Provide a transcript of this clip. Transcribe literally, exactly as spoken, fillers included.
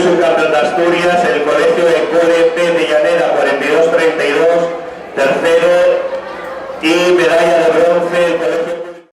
Subcampeón d'Asturias, el Colegio de Cole Pez de Llanera, cuarenta y dos treinta y dos, tercero, y medalla de bronce, el